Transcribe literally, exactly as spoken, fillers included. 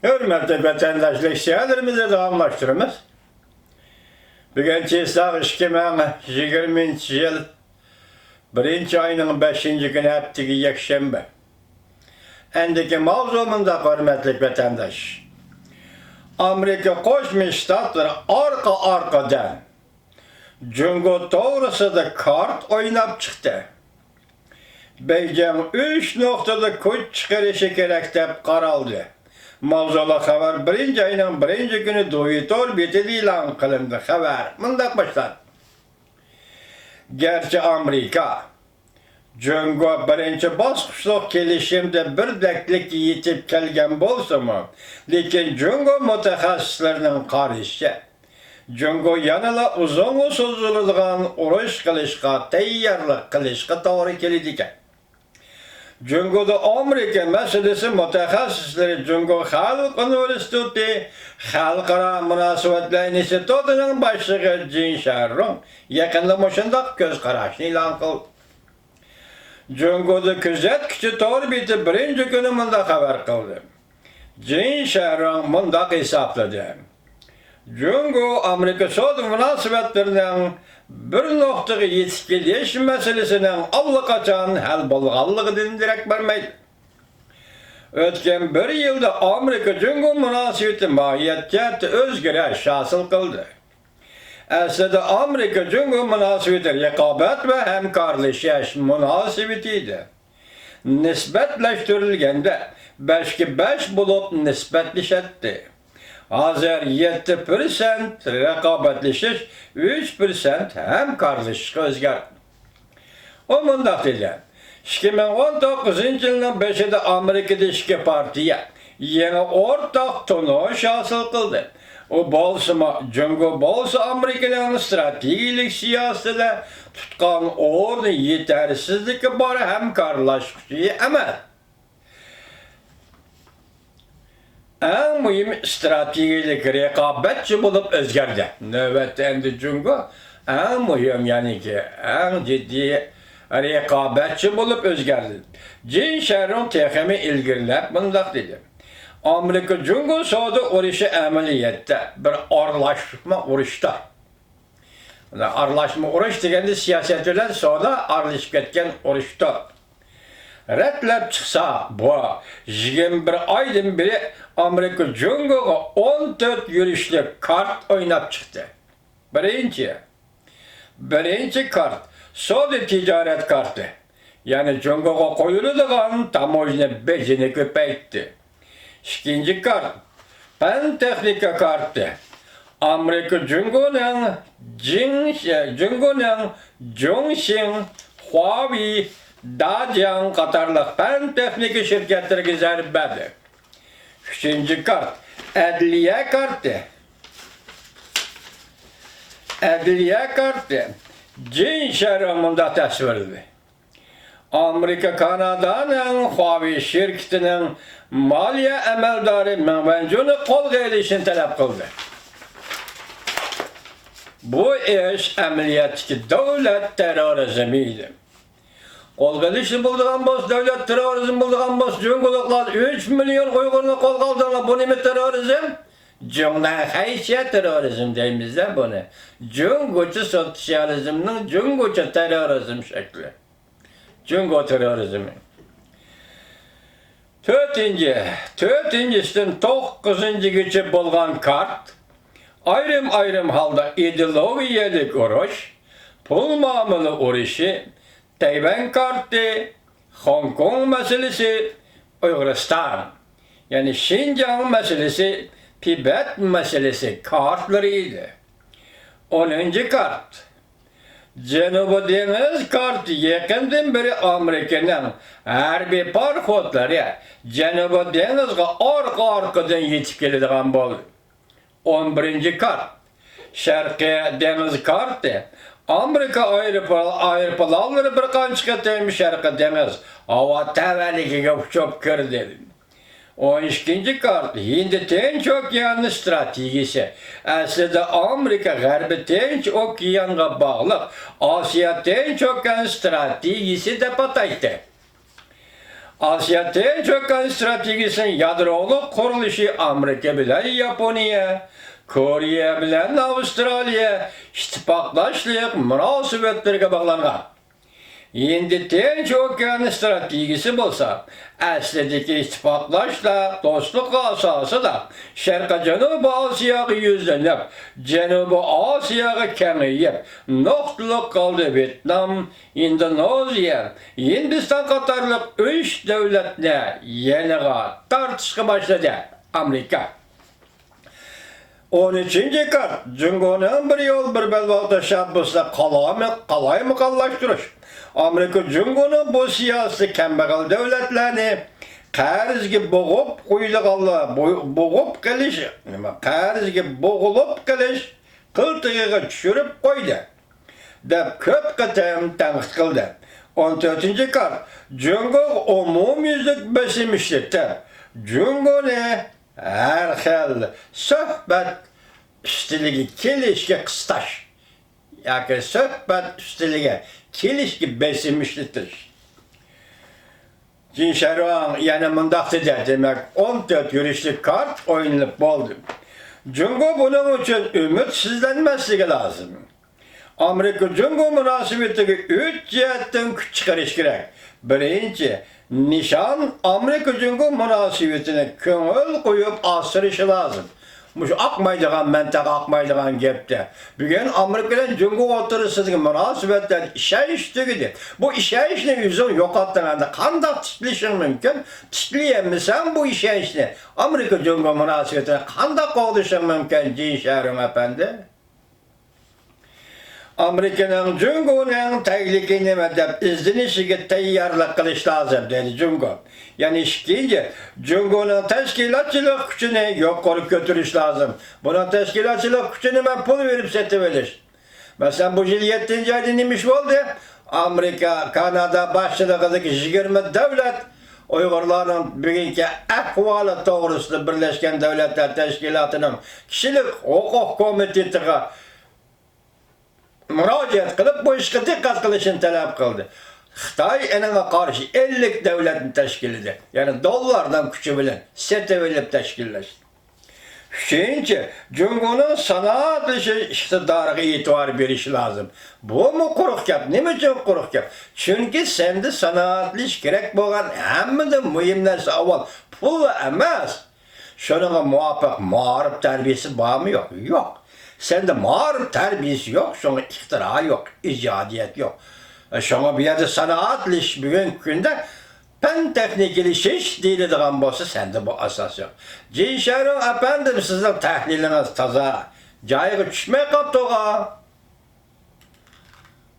ھۆرمەتلىك ۋەتەنداشلار، لېكسىيەلىرىمىزنى داۋاملاشتۇرىمىز. بۈگۈن چېسلاق ئىككى مىڭ يىگىرمىنچى يىل بىرىنچى ئاينىڭ بەشىنچى كۈنى، ھەپتىگە يەكشەنبە. ئەندىكى ماۋزۇ مۇنداق، ھۆرمەتلىك ۋەتەنداش. ئامېرىكا قوشما شتاتلىرى ئارقا-ئارقىدىن جۇڭگو توغرىسىدا كارت ئويناپ چىقتى. بېيجىڭ ئۈچ نۇقتىدا كۈچ چىقىرىشى كېرەك دەپ قارالدى. ماۋزۇلۇق خەۋەر بىرىنچى ئاينىڭ بىرىنچى كۈنى دۇيى تور بېتىدە ئېلان قىلىندى. خەۋەر مۇنداق باشلاندى. گەرچە ئامېرىكا جۇڭگو بىرىنچى باسقۇچلۇق كېلىشىمدە بىردەكلىككە يېتىپ كەلگەن بولسىمۇ، لېكىن جۇڭگو مۇتەخەسسىسلىرىنىڭ قارىشىچە، جۇڭگو يەنىلا ئۇزۇنغا سوزۇلىدىغان ئۇرۇش قىلىشقا تەييارلىق قىلىشقا توغرا كېلىدىكەن. جۇڭگودا ئامېرىكا مەسىلىسى مۇتەخەسسىسلىرى جۇڭگو خەلق ئۇنىۋېرسىتېتى خەلقئارا مۇناسىۋەتلەر ئىنستىتۇتىنىڭ باشلىقى جىن شەرۇڭ يېقىندا مۇشۇنداق كۆز قاراشنى ئېلان قىلدى. جۇڭگودا كۆزەتكۈچى تور بېتى بىرىنچى كۈنى مۇنداق خەۋەر قىلدى. جىن شەرۇڭ مۇنداق ھېسابلىدى. جۇڭگو ئامېرىكا سودا مۇناسىۋەتلىرىنىڭ بىر نۇقتىغا يېتىپ كېلىش مەسىلىسىنىڭ ئاللىقاچان ھەل بولغانلىقىدىن دېرەك بەرمەيدۇ. ئۆتكەن بىر يىلدا ئامېرىكا جۇڭگو مۇناسىۋىتى ماھىيەت جەھەتتە ئۆزگىرىش ھاسىل قىلدى. ئەسلىدە ئامېرىكا جۇڭگو مۇناسىۋىتى رىقابەت ۋە ھەمكارلىشىش مۇناسىۋىتى ئىدى. نىسبەتلەشتۈرۈلگەندە بەشكە بەش بولۇپ نىسبەتلىشەتتى. ھازىر يەتتە پىرسەنت رىقابەتلىشىش، ئۈچ پىرسەنت ھەمكارلىشىشقا ئۆزگەردى. ئۇ مۇنداق دېدى، ئىككى مىڭ ئون توققۇزىنچى يىلنىڭ بېشىدا ئامېرىكىدا ئىككى پارتىيە يېڭى ئورتاق تونۇش ھاسىل قىلدى. ئۇ بولسىمۇ، جۇڭگو بولسا ئامېرىكىنىڭ ئىستراتېگىيەلىك سىياسىتىدە تۇتقان ئورنى يېتەرسىزلىكى بار ھەمكارلاشقۇچى ئەمەس. ئەڭ مۇھىم ئىستراتېگىيەلىك رىقابەتچى بولۇپ ئۆزگەردى. نۆۋەتتە ئەمدى جۇڭگو ئەڭ مۇھىم، يەنىكى ئەڭ جىددىي رىقابەتچى بولۇپ ئۆزگەردى. جىن شەرۇڭ تېخىمۇ ئىلگىرىلەپ مۇنداق دېدى، ئامېرىكا جۇڭگو سودا ئۇرۇشى ئەمەلىيەتتە بىر ئارىلاشما ئۇرۇشتۇر. ئارىلاشما ئۇرۇش دېگەندە سىياسەت بىلەن سودا ئارىلىشىپ كەتكەن ئۇرۇشتۇر. رەتلەپ چىقساق، بۇ يىگىرمە بىر ئايدىن بېرى ئامېرىكا جۇڭگوغا ئون تۆت يۈرۈشلۈك كارت ئويناپ چىقتى. بىرىنچى، بىرىنچى كارت، سودا تىجارەت كارتى. يەنى جۇڭگوغا قويۇلىدىغان تاموژنا بېجىنى كۆپەيتتى. ئىككىنچى كارت، پەن تېخنىكا كارتى. ئامېرىكا جۇڭگونىڭ جىڭ، جۇڭگونىڭ جۇڭشىڭ، خۇاۋېي، داجياڭ قاتارلىق پەن تېخنىكا شىركەتلىرىگە زەربە بەردى. ئۈچىنچى كارت، ئەدلىيە كارتى. ئەدلىيە كارتى. جىن شەرۇڭ مۇنداق تەسۋىرلىدى. ئامېرىكا كانادانىڭ خۇاۋېي شىركىتىنىڭ مالىيە ئەمەلدارى مېڭ ۋەنجۇنى قولغا ئېلىشنى تەلەپ قىلدى. بۇ ئىش ئەمەلىيەتتىكى دۆلەت تېررورىزمى ئىدى. قولغا ئېلىشنى بولىدىغان بولسا، دۆلەت تېررورىزم بولىدىغان بولسا، جۇڭگولۇقلار ئۈچ مىليون ئۇيغۇرنى قولغا ئالدىڭلار، بۇ نېمە تېررورىزم؟ جۇڭنەنخەيشيە تېررورىزم دەيمىز-دە بۇنى. جۇڭگوچە سوتسىيالىزمنىڭ جۇڭگوچە تېررورىزم شەكلى. جۇڭگو تېررورىزمى. تۆتىنچى، تۆتىنچىسىدىن توققۇزىنچىگىچە بولغان كارت، ئايرىم-ئايرىم ھالدا ئىدېئولوگىيەلىك ئۇرۇش، پۇل مۇئامىلە ئۇرۇشى، تەيۋەن كارتى، خوڭكوڭ مەسىلىسى، ئۇيغۇرىستان، يەنى شىنجاڭ مەسىلىسى، تىبەت مەسىلىسى كارتلىرى ئىدى. ئونىنچى كارت. جەنۇبىي دېڭىز كارتى يېقىندىن بېرى ئامېرىكىنىڭ ھەربىي پاراخوتلىرى جەنۇبىي دېڭىزغا ئارقا-ئارقىدىن يېتىپ كېلىدىغان بولدى. ئون بىرىنچى كارت. شەرقىي دېڭىز كارتى. ئامېرىكا ئايروپىل-، ئايروپىلانلىرى بىر قانچە قېتىم شەرقىي دېڭىز ھاۋا تەۋەلىكىگە ئۇچۇپ كىردى. ئون ئىككىنچى كارت، ھىندى تىنچ ئوكيان ئىستراتېگىيىسى. ئەسلىدە ئامېرىكا غەربىي تىنچ ئوكيانغا باغلىق ئاسىيا تىنچ ئوكيان ئىستراتېگىيىسى دەپ ئاتايتتى. ئاسىيا تىنچ ئوكيان ئىستراتېگىيىسىنىڭ يادرولۇق قۇرۇلۇشى ئامېرىكا بىلەن ياپونىيە، كورېيە بىلەن ئاۋسترالىيە ئىتتىپاقداشلىق مۇناسىۋەتلىرىگە باغلانغان. ھىندى تىنچ ئوكيان ئىستراتېگىيىسى بولسا، ئەسلىدىكى ئىتتىپاقداشلار دوستلۇقى ئاساسىدا شەرقىي جەنۇبىي ئاسىياغا يۈزلىنىپ، جەنۇبىي ئاسىياغا كېڭىيىپ، نۇقتىلىق ھالدا ۋيېتنام، ئىندونېزىيە، ھىندىستان قاتارلىق ئۈچ دۆلەتنى يېنىغا تارتىشقا باشلىدى ئامېرىكا. ئون ئۈچىنچى كارت، جۇڭگونىڭ بىر يول، بىر بەلباغ تەشەببۇسىدا قالايمىق-، قالايمىقانلاشتۇرۇش. ئامېرىكا جۇڭگونىڭ بۇ سىياسىتى كەمبەغەل دۆلەتلەرنى قەرزگە بوغۇپ قويىدىغانلار، بو-، بوغۇپ قېلىش، نېمە، قەرزگە بوغۇلۇپ قېلىش قىلتىقىغا چۈشۈرۈپ قويدى، دەپ كۆپ قېتىم تەنقىد قىلدى. ئون تۆتىنچى كارت، جۇڭگو ئومۇميۈزلۈك بېسىم ئىشلىتىپ، جۇڭگونى ھەر خىل سۆھبەت ئۈستىلىگە كېلىشكە قىستاش ياكى سۆھبەت ئۈستىلىگە كېلىشكە بېسىم ئىشلىتىش. جىن شەرۇاڭ يەنە مۇنداق دېدى، دېمەك، ئون تۆت يۈرۈشلۈك كارت ئوينىلىپ بولدى. جۇڭگو بۇنىڭ ئۈچۈن ئۈمىدسىزلەنمەسلىكى لازىم. ئامېرىكا جۇڭگو مۇناسىۋىتىگە ئۈچ جەھەتتىن كۈچ چىقىرىش كېرەك. بىرىنچى، نىشان ئامېرىكا جۇڭگو مۇناسىۋىتىنى كۆڭۈل قويۇپ ئاسرىشى لازىم. مۇشۇ ئاقمايدىغان مەنتىقە، ئاقمايدىغان گەپتە. بۈگۈن ئامېرىكا بىلەن جۇڭگو ئوتتۇرىسىدىكى مۇناسىۋەتلەردە ئىشەنچ تۈگىدى. بۇ ئىشەنچنى ئۆزۈڭ يوقاتتىڭ، ئەمدى قانداق تىكلىشىڭ مۇمكىن؟ تىكلىيەلمىسەڭ بۇ ئىشەنچنى، ئامېرىكا جۇڭگو مۇناسىۋىتىنى قانداق قوغدىشىڭ مۇمكىن، جىن شەرۇاڭ ئەپەندى؟ ئامېرىكىنىڭ جۇڭگونىڭ تەگلىكى نېمە دەپ ئىزدىنىشىگە تەييارلىق قىلىش لازىم، دېدى جۇڭگو. يەنى ئىككىنچى، جۇڭگونىڭ تەشكىلاتچىلىق كۈچىنى يۇقىرى كۆتۈرۈش لازىم. بۇنىڭ تەشكىلاتچىلىق كۈچى نېمە؟ پۇل بېرىپ سېتىۋېلىش. مەسىلەن، بۇ يىل يەتتىنچى ئايدا نېمە ئىش بولدى؟ ئامېرىكا، كانادا باشچىلىقىدىكى يىگىرمە دۆلەت ئۇيغۇرلارنىڭ بۈگۈنكى ئەھۋالى توغرىسىدا بىرلەشكەن دۆلەتلەر تەشكىلاتىنىڭ كىشىلىك ھوقۇق كومىتېتىغا مۇراجىئەت قىلىپ، بۇ ئىشقا دىققەت قىلىشنى تەلەپ قىلدى. خىتاي ئېنىڭغا قارشى ئەللىك دۆلەتنى تەشكىللىدى. يەنى دوللاردىن كۈچى بىلەن سېتىۋېلىپ تەشكىللەشتى. ئۈچىنچى، جۇڭگونىڭ سانائەتلىشىش ئىقتىدارىغا ئېتىبار بېرىش لازىم. بۇمۇ قۇرۇق گەپ. نېمە ئۈچۈن قۇرۇق گەپ؟ چۈنكى سەندە سانائەتلىشىش كېرەك بولغان ھەممىدىن مۇھىم نەرسە ئاۋۋال پۇللا ئەمەس، شۇنىڭغا مۇۋاپىق مائارىپ تەربىيەسى بارمۇ يوق؟ يوق. سەندە مائارىپ تەربىيەسى يوق، شۇڭا ئىختىرا يوق، ئىجادىيەت يوق. شۇڭا بۇ يەردە سانائەتلىشىش بۈگۈنكى كۈندە پەن تېخنىكىلىشىش دېيىلىدىغان بولسا، سەندە بۇ ئاساس يوق. جىن شەرۇاڭ ئەپەندىم، سىزنىڭ تەھلىلىڭىز تازا جايىغا چۈشمەي قاپتۇغۇ.